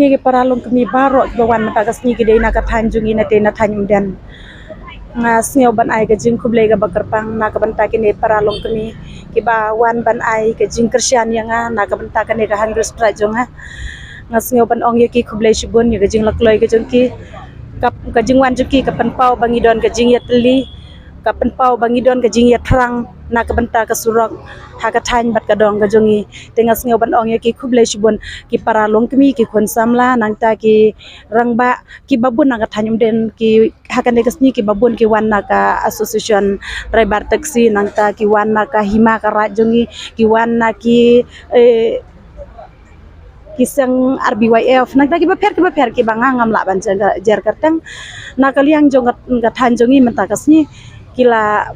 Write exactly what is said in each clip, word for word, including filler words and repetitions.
Ngi ki para longkmie baroh kiba wan mynta ka sngi ki dei na ka thaiñ jong ngi, na te na thaiñ Umden. Nga sngew ban ai ka jingkhublei kaba kyrpang na ka bynta kine para longkmie kiba wan ban ai ka jingkyrshan ïa nga na ka bynta kane ka hunger strike jong nga. Nga sngew ban ong ïa ki khublei shibun ïa ka jinglakloi ka jong ki. Ka, ka jingwan jong ki ka pynpaw ba ngi don ka jingïatylli, ka pynpaw ba ngi don ka jingïathrang na ka bynta ka surok ha ka thaiñ bad ka dong ka jong ngi. Te nga sngew ban ong ïa ki khublei shibun ki para longkmie, ki khun samla, nangta ki rangbah kiba bun na ka thaiñ Umden, ki ha kane ka sngi kiba bun ki wan na ka association driver taxi, nangta ki wan na ka hima ka raid jong ngi, ki wan na ki, eh, ki seng R B Y F, nangta kiba pher kiba pher kiba nga ngam lah ban jer, jer kyrteng. Na ka liang jong ka, ka thaiñ jong ngi mynta ka sngi ki la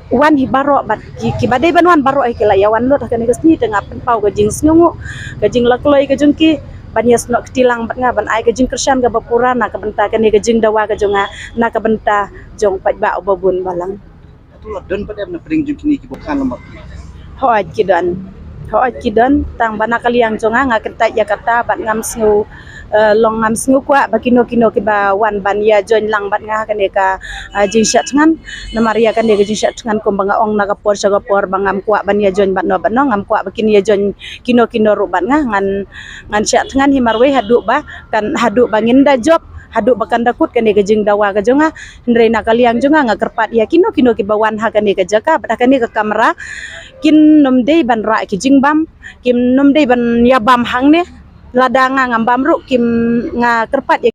wan hi baroh bad ki, kiba dei ban wan baroh hi ki la ïa wan lut ha kane ka sngi. Te nga pynpaw ka jingsngewnguh, ka jinglakloi ka jong ki ban ïasnoh kti lang bad nga ban ai ka jingkyrshan kaba pura na ka bynta kane ka jingdawa ka jong nga na ka bynta jong paidbah uba bun balang. Hato la don pat em na pdeng jong kine kiba khan lem bad ki? Hooid ki don. Hooid ki don, tang ba na ka liang jong nga nga kyntait ïa kata bad ngam sngew, eh, long ngam sngew kwah ba kino kino kiba wan ban ïa join lang bad nga ha kane ka, eh, jingshah thngan. Namar ïa kane ka jingshah thngan kumba nga ong na ka por sha ka por ba ngam kwah ban ïa join bad no bad no, ngam kwah ba kin ïa join kino kino ruh bad nga. Ngan, ngan shah thngan hi marwei haduh ba kan, haduh ba ngin da jop, haduh ba kan da kut kane ka jingdawa ka jong nga. Hynrei na ka liang jong nga nga kyrpad ïa kino kino kiba wan ha kane ka jaka bad ha kane ka kamra, kin nym dei ban rah ki jingbam, kin nym dei ban ïa bam hangne. Lada nga ngam bam ruh, kim, nga kyrpad ïa